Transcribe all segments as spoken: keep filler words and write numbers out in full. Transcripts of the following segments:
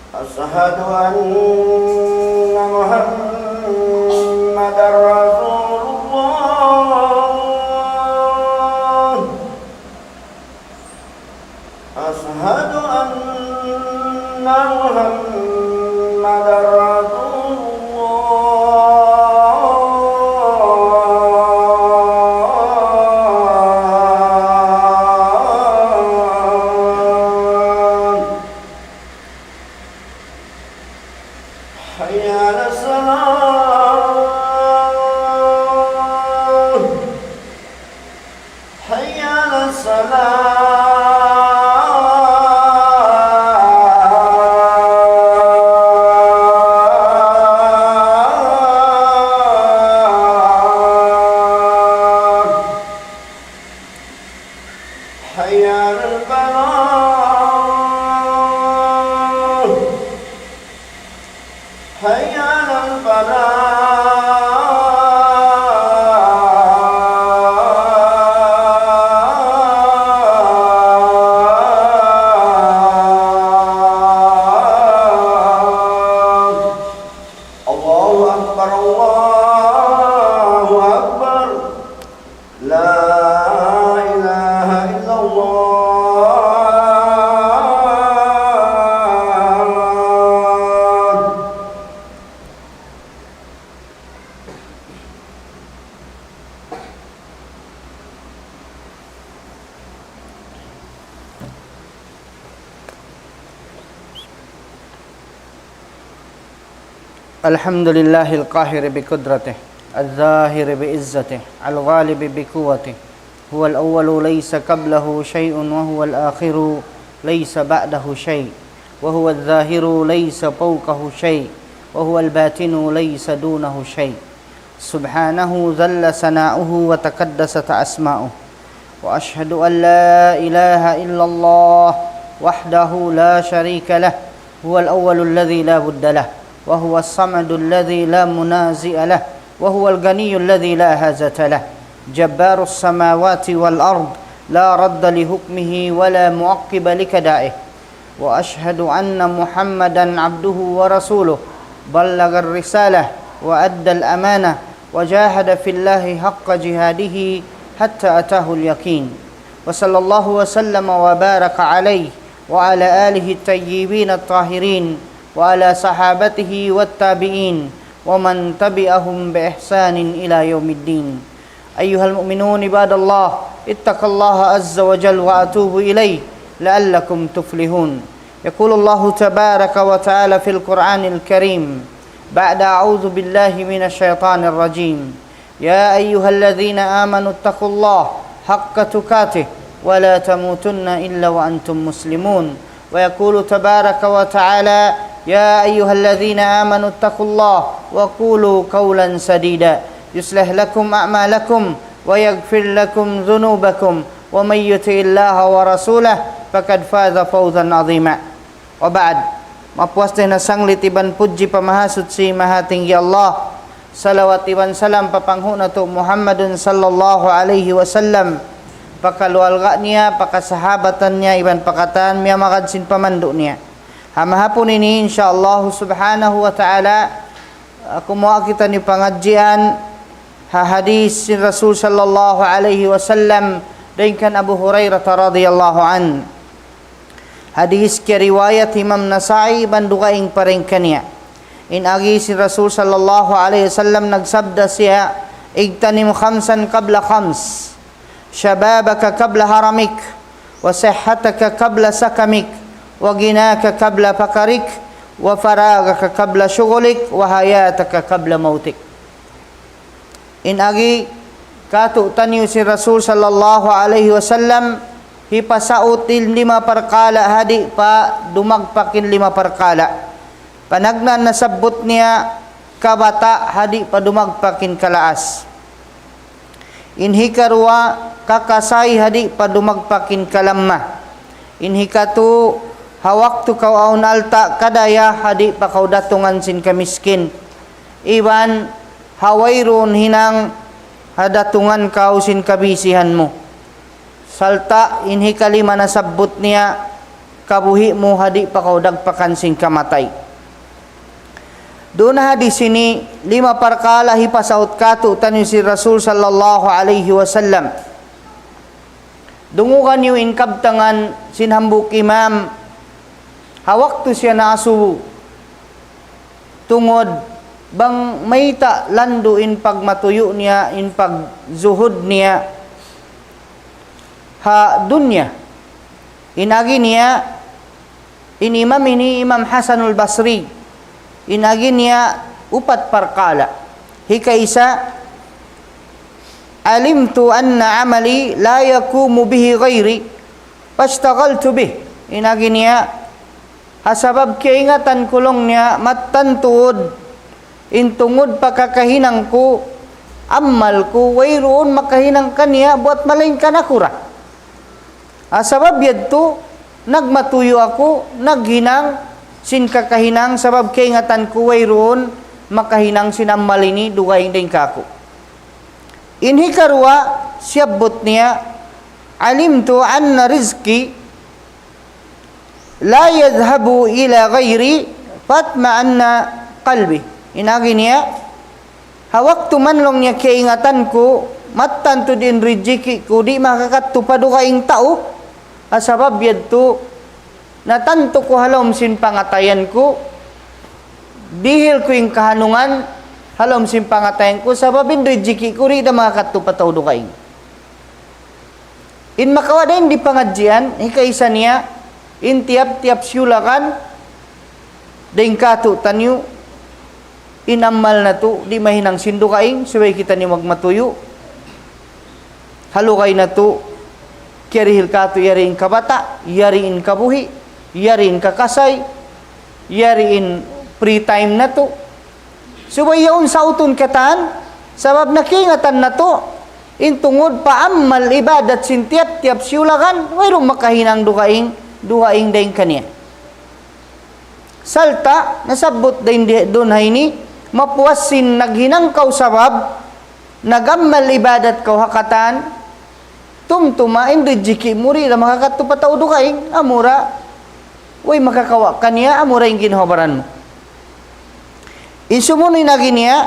أشهد أن محمدا رسول الله. أشهد أن محمدا رسول الله. حي على الصلاة. حي على الصلاة. حي على الفلاح. حي على الفلاح. الله أكبر، الله أكبر. لا إله إلا الله. الحمد لله القاهر بقدرته، الظاهر بعزته، الغالب بقوته. هو الأول ليس قبله شيء، وهو الآخر ليس بعده شيء، وهو الظاهر ليس فوقه شيء، وهو الباطن ليس دونه شيء. سبحانه جل ثناؤه وتقدست أسماؤه. وأشهد أن لا إله إلا الله وحده لا شريك له، هو الأول الذي لا ضد له، وهو الصمد الذي لا منازع له، وهو الغني الذي لا حاجة له، جبار السماوات والأرض، لا رد لحكمه ولا معقب لقضائه. وأشهد أن محمدا عبده ورسوله، بلغ الرسالة وأدى الأمانة وجاهد في الله حق جهاده حتى أتاه اليقين. وصلى الله وسلم وبارك عليه وعلى آله الطيبين الطاهرين وعلى صحابته والتابعين ومن تبعهم بإحسان إلى يوم الدين. أيها المؤمنون عباد الله، اتقوا الله عز وجل وأتوبوا إليه لعلكم تفلحون. يقول الله تبارك وتعالى في القرآن الكريم بعد أعوذ بالله من الشيطان الرجيم: يا أيها الذين آمنوا اتقوا الله حق تقاته ولا تموتن إلا وأنتم مسلمون. ويقول تبارك وتعالى: يا أيها الذين آمنوا اتقوا الله وقولوا قولا سديدا يصلح لكم أعمالكم ويغفر لكم ذنوبكم ومن يطع الله ورسوله فقد فاز فوزا عظيما. وبعد، mapuas dayn ha sanglit iban pudji pa Mahasuchi Mahatinggi Allah, salawat iban salam pa panghu' natu' Muhammadun sallallahu alayhi wasallam, pa kaluarga niya, pa kasahabatan niya, iban pa katan miyamagad sin pamandu' niya. Ha mahapun ini, insya Allah subhanahu wa ta'ala, aku mu kita ni pangadjian ha hadis sin Rasul sallallahu alayhi wasallam dayn kan Abu Hurairah radiyallahu anhu. Hadis kiyariwayat Imam Nasa'i iban dugaing pa dayn kaniya. In agi sin Rasul sallallahu alayhi wasallam nagsabda siya: اغتنم خمسا قبل خمس، شبابك قبل هرمك، وصحتك قبل سقمك، وغناك قبل فقرك، وفراغك قبل شغلك، وحياتك قبل موتك. In agi katu' taniyu sin Rasul sallallahu alayhi wasallam, hipasaut in lima parkala' ha di' pa dumagpak in lima parkala'. Panagnaan nasabbut niya, kabata' ha di' pa dumagpak in kalaas. In hikaruwa, kakasay ha di' pa dumagpak in kalamma. In hikatu, ha waktu kaw awn alta' kadaya ha di' pa kaw datungan sin kamiskin. Iban ha wayruun hinang ha datungan kaw sin kabisihan mu. Sarta' in hikalima nasabbut niya, kabuhi' mu ha di' pa kaw dagpakan sin kamatay. Duun ha hadis ini, lima parkala' hipasaut kātu'niyu sin Rasul sallallahu alayhi wasallam. Dungugan niyu in kabtangan sin hambuuk imam, ha waktu siya naasubu. Tungud bang mayta' landu' in pagmatuyu' niya, in pagzuhud niya ha dunya. In agi niya, in imam ini, Imam Hasanul Basri, in agi niya upat parkala'. Hikaisa, علمت أن عملي لا يقوم به غيري فاشتغلت به. In agi niya, ha sabab kiyaingatan ku laung niya, mattan tuud in tungud pa kakahinang ku, amal ku, wayruun makahinang kaniya buat malaingkan aku ra. Ha sabab yadtu, nagmatuyu' aku, naghinang sin kakahinang, sabab kaingatan ku wayruun makahinang sin amal ini dugaing dayn kāku'. In hikaruwa, siyabbut niya, علمت أن رزقي لا يذهب إلى غيري فاطمأن قلبي. In agi niya, ha waktu man laung niya kiyaingatan ku, mattan tuud in rijiki' ku di' makakadtu pa dugaing tau, ha sabab yadtu, natantu ku ha lawm sin pangatayan ku, dihil ku in kahanungan ha lawm sin pangatayan ku, sabab in rijiki' ku di' da makakadtu pa tau dugaing. In makawa' dayn di pangadjian, hikaisa niya, in tiyap-tiyap siyulakan, dayn kātu'niyu, in amal natu', di' mahinang sin dugaing, subay kitaniyu magmatuyu'. Ha lugay natu', kiyarihil kātu' yari in kabata', yari in kabuhi', yari in kakasay, yari in free time natu'. Subay yaun sautun katan, sabab na kaingatan natu', in tungud pa amal ibadat sin tiyap-tiyap siyulakan, wayruun makahinang dugaing, dugaing dayn kaniya. Sarta', nasabbut dayn di duun ha ini, mapuas sin naghinang kaw sabab, nag-amal ibadat kaw ha katan, tumtuma in rijiki' mu di' da makakadtu pa tau dugaing, amura, way makakawa' kaniya, amura in ginhawa-baran mu. In sumunu' in agi niya,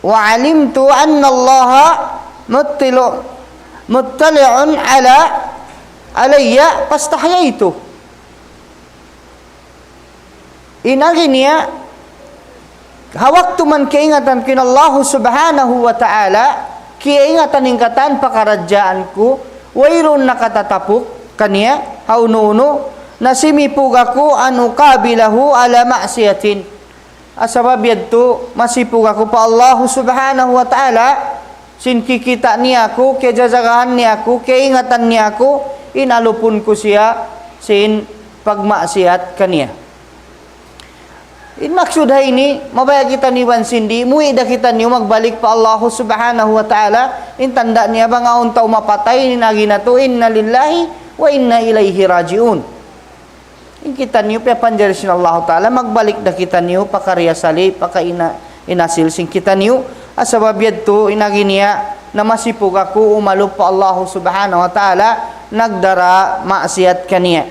وعلمت أن الله مطلع، مطلع على، علي فاستحييت. In agi niya, ha waktu man kiyaingatan ku in Allahu Subhanahu wa Ta'ala, kiyaingatan in katan pakaradjaan ku, wayruun nakatatapuk kaniya, ha unu-unu, na simipug aku أن أقابله على معصية. Ha sabab yadtu, masipug aku pa Allahu Subhanahu wa Ta'ala, sin kikita' niya aku, kiyajajagahan niya aku, kiyaingatan niya aku, in alupun ku siya, sin pagmaksiat kaniya. In maksud ha ini, mabaya' kitaniyu iban sin di', muwi' da kitaniyu magbalik pa Allahu Subhanahu wa Ta'ala, in tanda' niya bang awn tau mapatay, in agi natu', إنا لله وإنا إليه راجعون. In kitaniyu piyapanjari sin Allahu Ta'ala, magbalik da kitaniyu pa karna' asal, pa kaina-, in asil sin kitaniyu. Ha sabab yadtu, in agi niya, na masipug aku umalup pa Allahu Subhanahu wa Ta'ala, nagdara maksiat kaniya.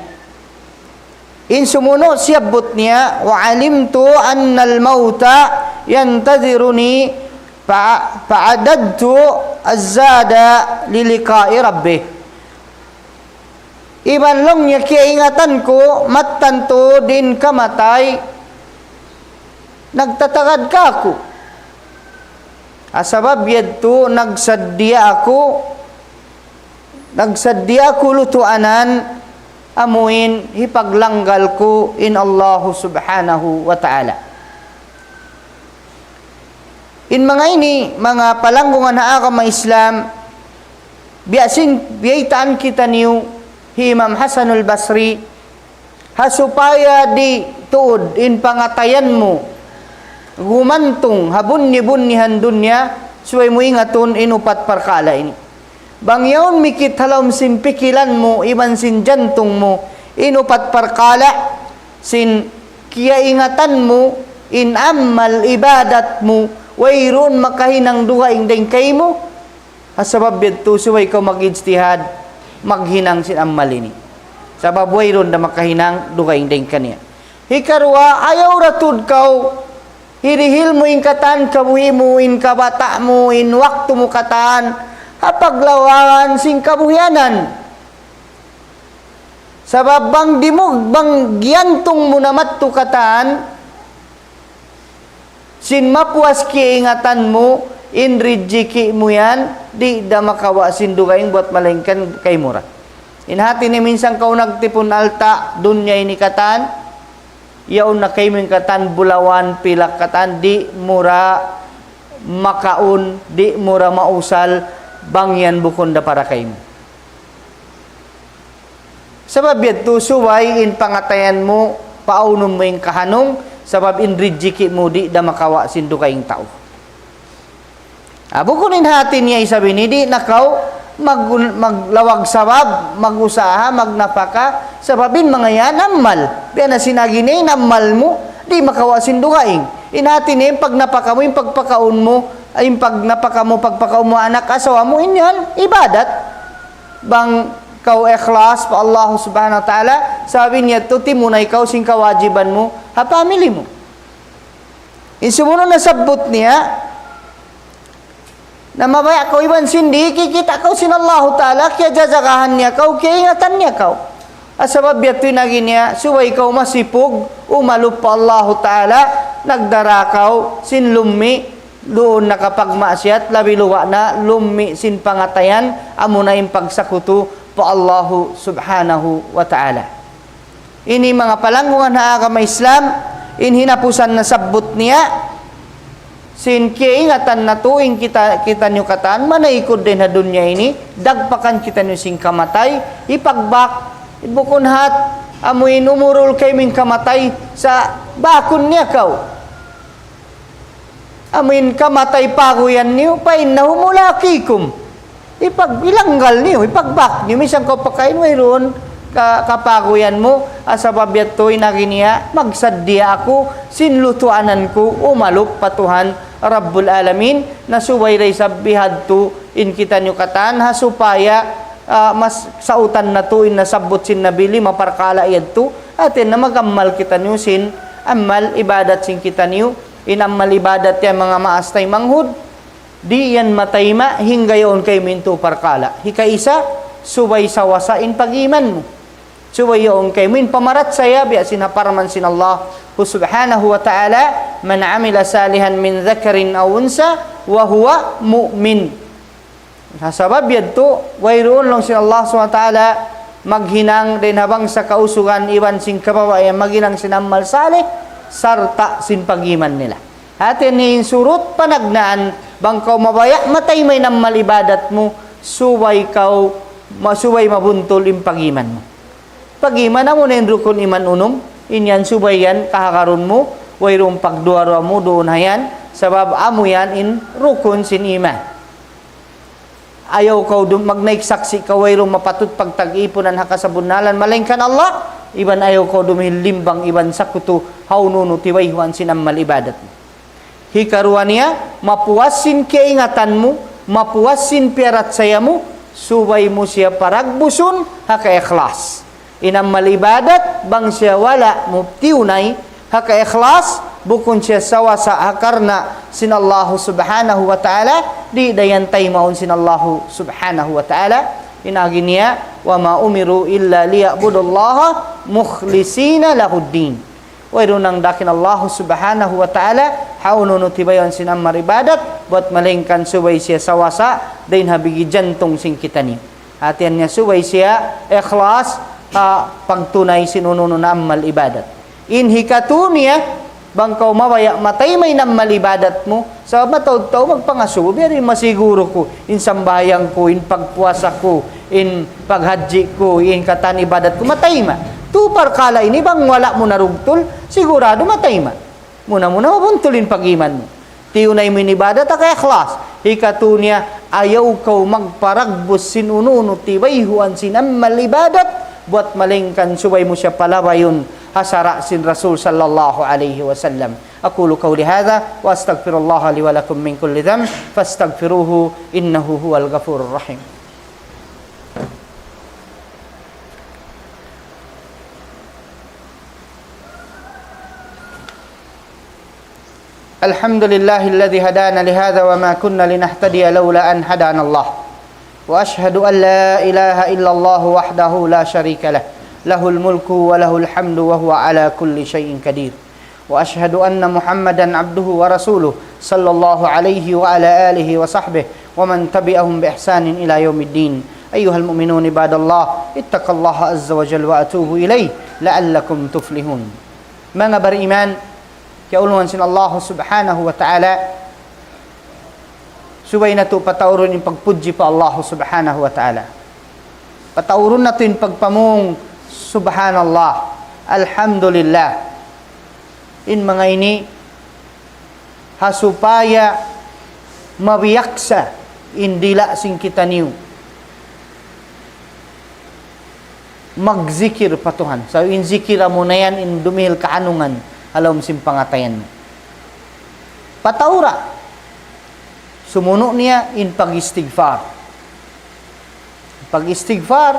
In sumunu' siyabbut niya, وعلمت أن الموت ينتظرني ف-، فأعددت الزاد للقاء ربي. Iban laung niya kiyaingatan ku, mattan tuud in kamatay, nagtatagad kāku'. Ha sabab yadtu nagsaddiya aku, nagsaddiya aku lutuanan, amuin hipaglanggal ku in Allahu Subhanahu wa Ta'ala. In manga ini, manga palanggungan ha agama Islam, biya' sin biyaytaan kitaniyu hi Imam Hasanul Basri, ha supaya di' tuud in pangatayan mu gumantung ha bunyi-bunyihan dunya, subay mu ingatun in upat parkala' ini. Bang yaun mikit ha lawm sin pikilan mu, iban sin jantung mu, in upat parkala', sin kiyaingatan mu, in amal ibadat mu, wayruun makahinang dugaing dayn kaymu, ha sabab yadtu subay kaw mag-ijtihad, maghinang sin amal ini. Sabab wayruun da makahinang dugaing dayn kaniya. Hikaruwa, ayaw da tuud kaw hirihil mu in katan kabuhi' mu, in kabata' mu, in waktu mu katan, ha paglawagan sin kabuhianan. Sabab bang di' mu, bang giyantung mu na madtu katan, sin mapuas kiyaingatan mu, in rijiki' mu yan, di' da makawa' sin dugaing buat malaingkan kaymu ra. In hati niya minsan kaw nagtipun alta', dunya ini katan, yaun na kaymu in katan, bulawan, pilak katan, di' mu ra makaun, di' mu ra mausal, bang yan bukun da para kaymu. Sabab yadtu subay in pangatayan mu, paawnun mu in kahanung, sabab in rijiki' mu di' da makawa' sin dugaing tau. Ah, bukun in hati niya isab ini, di' na kaw mag-, maglawag sabab, mag-usaha, magnapaka, sabab in manga yan amal. Biya' na sin agi niya in amal mu, di' makawa' sin dugaing. In hati niya in pagnapaka mu, in pagpakaun mu, in pagnapaka mu, pagpakaun mu anak, asawa mu, in yan ibadat. Bang kaw ikhlas pa Allah Subhanahu wa Ta'ala, sabab in yadtu timunay kaw sin kawajiban mu ha family mu. In sumunud nasabbut niya, na mabaya' kaw iban sin di', kikita' kaw sin Allahu Ta'ala, kiyajajagahan niya kaw, kiyaingatan niya kaw. Ah, sabab yadtu in agi niya, subay kaw masipug, umalup pa Allahu Ta'ala, nagdara kaw sin lummi', duun nakapagmaksiyat, labi luba' na lummi' sin pangatayan, amuna in pagsakutu pa Allahu Subhanahu wa Ta'ala. Ini manga palanggungan ha agama Islam, in hinapusan nasabbut niya, sin kiyaingatan natu', in kita, kitaniyu katan, manaykud dayn ha dunya ini, dagpakan kitaniyu sin kamatay, hipagbak, bukun hat, amu in umurul kaymu in kamatay, sa' bakun niya kaw. Amu in kamatay paguyan niyu, فإنه ملاقيكم. Ipag-, ilanggal niyu, ipagbak niyu, misan kaw pakain wayruun ka-, kapaguyan mu, ah, sabab yadtu in agi niya, magsaddiya aku, sin lutuanan ku, umalup pa Tuhan Rabbul Alamin, na subay da isab bihadtu in kitaniyu katan, ha supaya, ah, mas sautan natu' in nasabbut sin Nabi lima parkala' yadtu, hati niya mag-amal kitaniyu sin amal ibadat sin kitaniyu, in amal ibadat yan manga maas taymanghud, di' yan matayma' hangga yaun kaymu in tū parkala'. Hikaisa, subay sawasa in pag-iman mu. Subay yaun kaymu in pamarachaya, biya' sin ha parman sin Allah Subhanahu wa Ta'ala, من عمل صالحا من ذكر أو أنثى وهو مؤمن. Ha sabab yadtu, wayruun laung sin Allah Subhanahu wa Ta'ala maghinang dayn ha bangsa kausugan iban sin kababaihan maghinang sin amal salih, sarta' sin pag-iman nila. Hati niya in surut panagnaan, bang kaw mabaya' matayma' in amal ibadat mu, subay kaw, ma-, subay mabuntul in pag-iman mu. Pag-iman amuna in rukun iman unum, in yan subay yan kahagarun mu, wayruun pagduwa-ruwa mu duun ha yan, sabab amu yan in rukun sin iman. Ayaw kaw dum-, magnaik saksi' kaw wayruun mapatut pagtag-ipunan ha kasabunnalan malaingkan Allah, iban ayaw kaw dumihil limbang iban sakutu ha unu-unu tibayhuan sin amal ibadat mu. Hikaruwa niya, mapuas sin kiyaingatan mu, mapuas sin piyarachaya mu, subay mu siya paragbusun ha kaikhlas. In amal ibadat, bang siya wala' mu tiyunay ha kaikhlas, bukun siya sawasa ha karna' sin Allahu Subhanahu wa Ta'ala, di' da yan taymaun sin Allahu Subhanahu wa Ta'ala. In agi niya, وما أمروا إلا ليعبدوا الله مخلصين له الدين. Wayruun nangdaak in Allahu Subhanahu wa Ta'ala ha unu-unu tibayhuan sin amal ibadat, buat malaingkan subay siya sawasa dayn ha bigi jantung sin kitaniyu. Hati niya subay siya ikhlas ha pagtunay sin unu-unu na amal ibadat. In hikatū niya, bang kaw mabaya' matayma' in amal ibadat mu, sabab mataud tau magpangasubu, biya' diin masiguru ku, in sambahayang ku, in pagpuasa ku, in paghajji ku, in katan ibadat ku, matayma'. Tū parkala' ini bang wala' mu narugtul, siguradu matayma'. Muna-muna mabuntul in pag-iman mu. Tiyunay mu in ibadat ha kaikhlas. Hikatū niya, ayaw kaw magparagbus sin unu-unu tibayhuan sin amal ibadat, buat malaingkan subay mu siya palabayun ha sara' sin Rasul sallallahu alayhi wasallam. أقول قولي هذا وأستغفر الله لي ولكم من كل ذنب فاستغفروه إنه هو الغفور الرحيم. الحمد لله الذي هدانا لهذا وما كنا لنهتدي لولا أن هدانا الله. وأشهد أن لا إله إلا الله وحده لا شريك له. له الملك وله الحمد وهو على كل شيء قدير. وأشهد أن محمدا عبده ورسوله صلى الله عليه وعلى آله وصحبه ومن تبعهم بإحسان إلى يوم الدين. أيها المؤمنون عباد الله، اتقوا الله عز وجل وأتوبوا إليه لعلكم تفلحون. Manga bariman, kiyaulungan sin Allah Subhanahu wa Ta'ala, subay natu' pataurun in pagpudji pa Allah Subhanahu wa Ta'ala. Pataurun natu' in pagpamung, Subhanallah, Alhamdulillah. In manga ini, ha supaya mabiyaksa in dila' sin kitaniyu magzikir pa Tuhan. Sa' in zikir amuna yan in dumihil kaanungan ha lawm sin pangatayan mu. Pataura. Sumunu' niya in pag-istighfar. Pag-istighfar,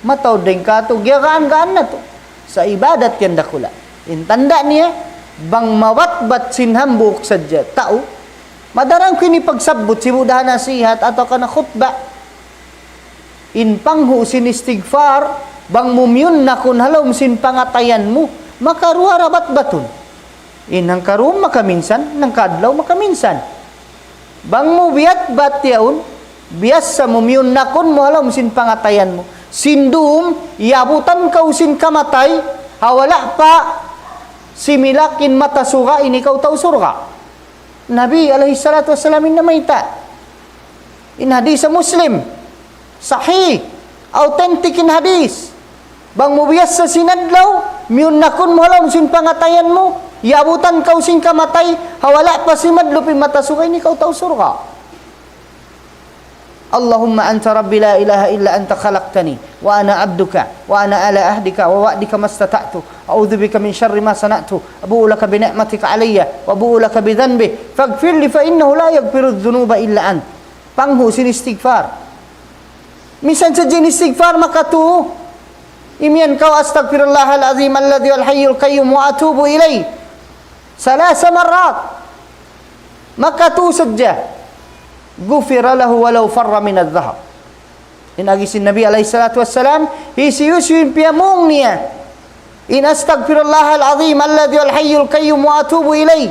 mataud dayn katu', giyagaan-gaan natu'. Sa' ibadat yan dakula'. In tanda' niya, bang mabatbat sin hambuuk sadja tau, madarang ku ini pagsabbut, sibu' da ha nasihat atawa kan ha khutba. In panghu' sin istighfar, bang mu miyunnakun ha lawm sin pangatayan mu, makaruwa ra batbatun. In hangkaruun makaminsan, hangkaadlaw makaminsan. Bang mu biyatbat yaun, biyasa mu miyunnakun mu ha lawm sin pangatayan mu. Sin dum, iyabutan kaw sin kamatay, ha wala' pa similak in mata suga, ini kaw tau surga'. Nabi alayhi salatu wassalam in namayta'. In hadis ha Muslim. Sahih. Authentic in hadis. Bang mu biyasa sin adlaw, miyunnakun mu ha lawm sin pangatayan mu, iyabutan kaw sin kamatay, ha wala' pa simadlup in mata suga', ini kaw tau surga'. اللهم أنت ربي لا إله إلا أنت خلقتني وأنا عبدك وأنا على عهدك ووعدك ما استطعت أعوذ بك من شر ما صنعت أبوء لك بنعمتك علي وأبوء لك بذنبي فاغفر لي فإنه لا يغفر الذنوب إلا أنت. Panghu' sin istighfar. Minsan sadja in istighfar makatu. Imiyan kaw أستغفر الله العظيم الذي هو الحي القيوم وأتوب إليه ثلاث مرات. Makatu sadja. غفر له ولو فر من الظهر. In agi sin Nabi alayhi salatu wassalam, hisiyu-siyu in piyamung niya in أستغفر الله العظيم الذي هو الحي القيوم وأتوب إليه.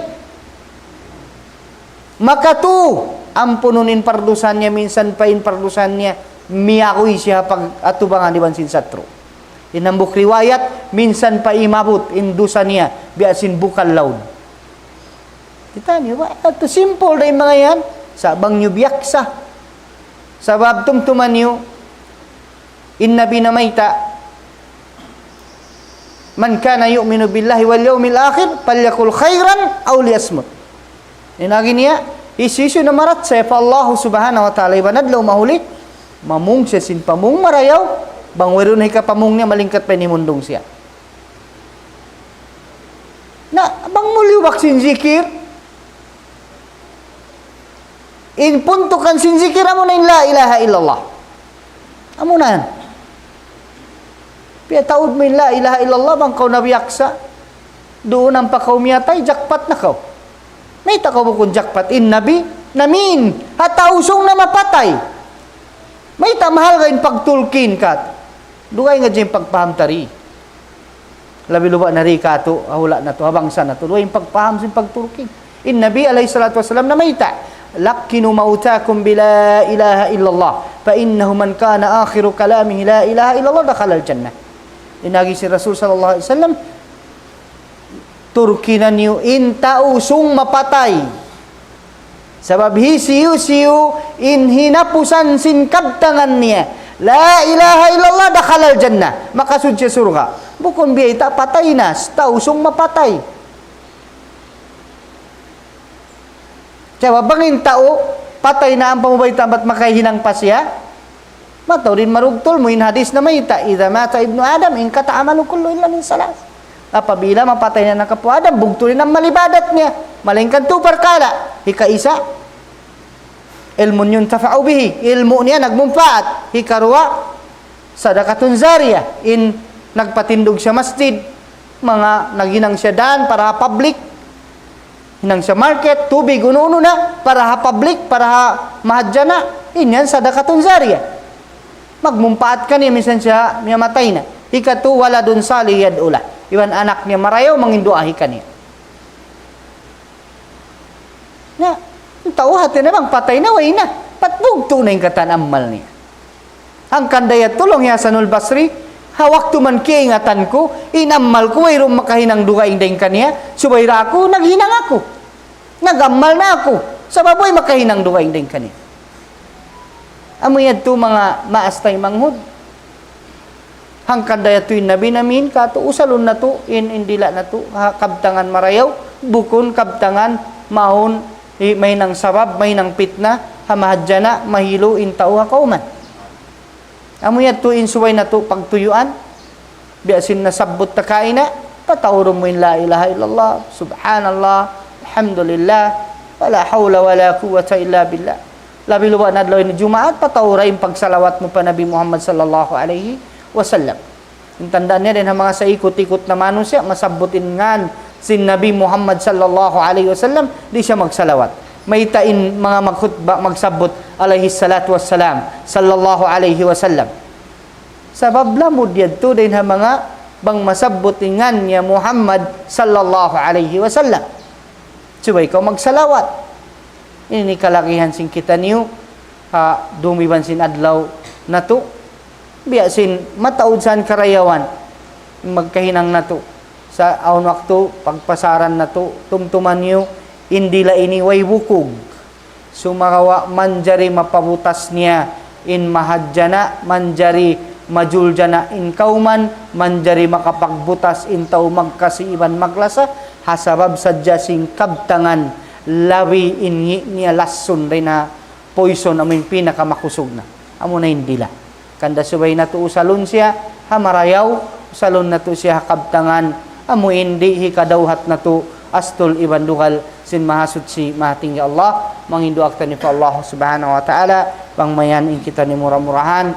Makatu, ampunun in pardusa niya, minsan pa in pardusa niya, miyaguy siya pag-atubangan iban sin satru'. In hambuuk riwayat, minsan pa imabut in dusa niya, biya' sin bukal lawn. Kita' niyu ba? Atu simple da in manga yan. Sa' bang niyu biyaksa. Sabab tumtuma niyu, in Nabi namayta', من كان يؤمن بالله واليوم الآخر فليقل خيرا أو ليصمت. In agi niya, hisiyu-siyu namarachaya pa Allah Subhanahu wa Ta'ala iban adlaw mahuli, mamung siya sin pamung marayaw, bang wayruun hikapamung niya malingkat pa in himundung siya. Na, bang mu liyubak sin zikir, in puntukan sin zikir, amuna in la ilaha illallah. Amuna yan. Piyataud mu in la ilaha illallah, bang kaw nabiyaksa. Duun ampa kaw miyatay, jackpot na kaw. Mayta' kaw bukun jackpot? In Nabi, namin, ha tau usung na mapatay. Mayta' mahalga' in pagtulkin kat. Dugaing hadja in pagpaham ta di. Labi luba' na di katu', ha hula' natu', ha bangsa natu'. Dugaing in pagpaham sin pagtulkin. In Nabi alayhi salatu wassalam namayta', لقنوا موتاكم بلا إله إلا الله فإنه من كان آخر كلامه لا إله إلا الله دخل الجنة. In agi sin Rasul sallallahu alayhi wasallam, turkinan niyu in tau usung mapatay. Sabab hisiyu-siyu in hinapusan sin kabtangan niya, لا إله إلا الله دخل الجنة. Makasud siya surga'. Bukun biyayta' patay na, tau usung mapatay. Sabab bang in tau patay na ampa mu bayta' bat makahinang pa siya. Mataud in marugtul mu in hadis namayta', إذا مات ابن آدم انقطع عمله كله إلا من ثلاث. Apabila mapatay na in anak apu' Adam, bugtul in amal ibadat niya. Malaingkan tū parkala'. Hikaisa, علم ينتفع به, ilmu' niya nagmumpaat. Hikaruwa, صدقة جارية, in nagpatindug siya masjid, manga naghinang siya dān para ha public. Hinang sa market, tubig, unu-unu na, para ha public, para ha mahadjana, in yan sadaqatun jariyah. Magmumpaat kaniya minsan siya miyamatay na. Hikatu, waladun salih yad'u lah. Iban anak niya marayaw, mangin duwaa hi kaniya. Na, in tau hati niya bang patay na, way na. Bat bugtu' na in katan amal niya. Hangkan da yadtu laung hi Hasanul Basri, ha waktu man kiyaingatan ku, in amal ku wayruun makahinang dugaing dayn kaniya, subay da aku, naghinang aku. Nag-amal na aku. Sabab way makahinang dugaing dayn kaniya. Amu yadtu manga maas taymanghud. Hangkan da yadtu in Nabi namin katu' usalun natu', in, in dila' natu', ha kabtangan marayaw, bukun kabtangan mawn, i, mahinang sabab, mahinang pitna, ha mahadjana, mahilu in tau ha kawman. Amu yadtu in subay natu' pagtuyuan, biya' sin nasabbut ta kaina, pataurun mu in la ilaha illallah, subhanallah, alhamdulillah, wala hawla wala quwwata illa billah. Labi luba na adlaw ini Jumaat, pataura in pagsalawat mu pa Nabi Muhammad sallallahu alayhi wasallam. In tanda' niya dayn ha manga saikut-ikut na manusiya', masabbut in ngan sin Nabi Muhammad sallallahu alayhi wasallam, di' siya magsalawat. Mayta' in manga magkhutba magsabbut alayhi salatu wassalam, sallallahu alayhi wasallam. Sabab lamud yadtu dayn ha manga bang masabbut in ngan niya Muhammad sallallahu alayhi wasallam. Subay kaw magsalawat. Ini kalagihan sin kitaniyu, ha, dum iban sin adlaw natu'. Biya' sin mataud sa in karayawan, magkahinang natu'. Sa' awn waktu, pagpasaran natu', tumtuma niyu, in dila' ini way bukug. Sumagawa' manjari mapabutas niya in mahadjana', manjari majuljana' in kawman, manjari makapagbutas in tau magkasi iban maglasa, ha sabab sadja sin kabtangan labi in ngi' niya lasun dayn ha poison amu in pinakamakusug na. Amu na in dila'. Hangkan da subay natu' usalun siya ha marayaw, usalun natu' siya ha kabtangan, amu in di' hikadawhat natu' astul iban dugal sin Mahasuchi Mahatinggi Allah. Mangin duwaa kitaniyu pa Allah Subhanahu wa Ta'ala, bang mayan in kitaniyu mura-murahan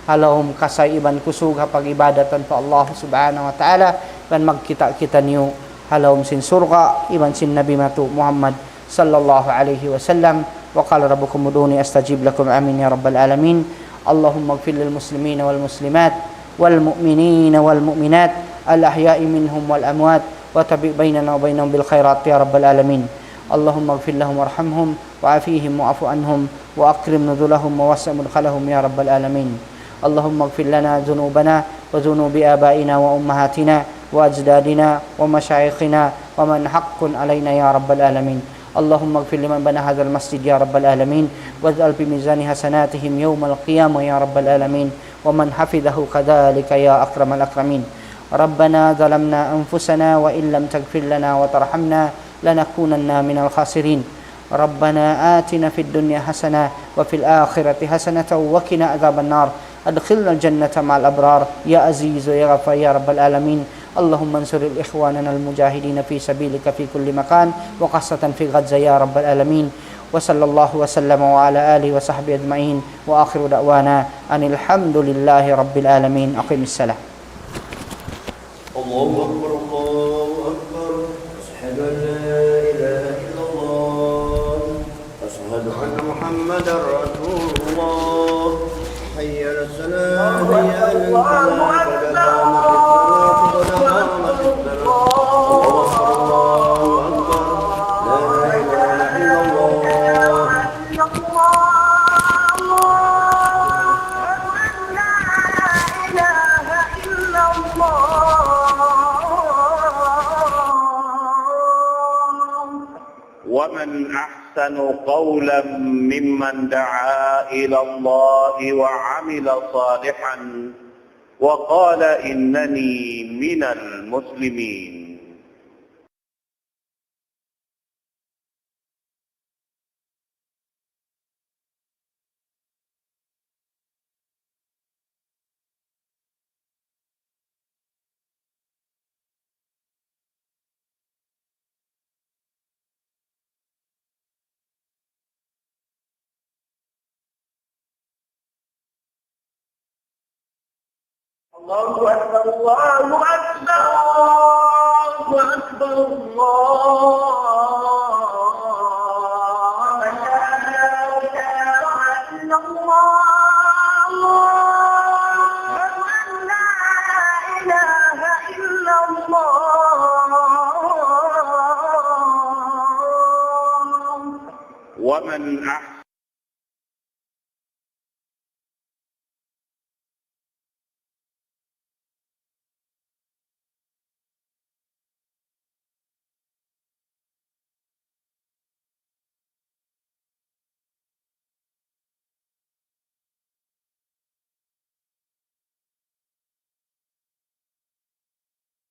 ha lawm kasay iban kusug ha pag-ibadatan pa Allah Subhanahu wa Ta'ala, iban magkita' kitaniyu ha lawm sin surga' iban sin Nabi natu' Muhammad sallallahu alayhi wasallam. وقال ربكم ادعوني أستجب لكم. آمين يا رب العالمين. اللهم اغفر للمسلمين والمسلمات والمؤمنين والمؤمنات الأحياء منهم والأموات وتابع بيننا وبينهم بالخيرات يا رب العالمين. اللهم اغفر لهم وارحمهم وعافهم واعف عنهم وأكرم نزلهم ووسع مدخلهم يا رب العالمين. اللهم اغفر لنا ذنوبنا وذنوب آبائنا وأمهاتنا وأجدادنا ومشايخنا ومن حق علينا يا رب العالمين. اللهم اغفر لمن بنى هذا المسجد يا رب العالمين، واجعل في ميزان حسناتهم يوم القيامة يا رب العالمين، ومن حفظه كذلك يا أكرم الأكرمين. ربنا ظلمنا أنفسنا وإن لم تغفر لنا وترحمنا لنكونن من الخاسرين. ربنا آتنا في الدنيا حسنة وفي الآخرة حسنة وقنا عذاب النار. أدخلنا الجنة مع الأبرار يا عزيز يا غفار يا رب العالمين. اللهم انصر إخواننا المجاهدين في سبيلك في كل مكان، وخاصة في غزة يا رب العالمين. وصلى الله وسلم وعلى آله وصحبه أجمعين، وآخر دعوانا أن الحمد لله رب العالمين. أقم الصلاة. الله أكبر، الله أكبر. أشهد أن لا إله إلا الله. أشهد أن محمدا رسول الله. حي على الصلاة، حي على الفلاح، قد قامت الصلاة، قد قامت الصلاة. الله أكبر، الله أكبر. لا إله إلا الله. ومن أحسن قولا ممن دعا إلى الله وعمل صالحا وقال إنني من المسلمين. الله أكبر، الله أكبر، الله أكبر، الله من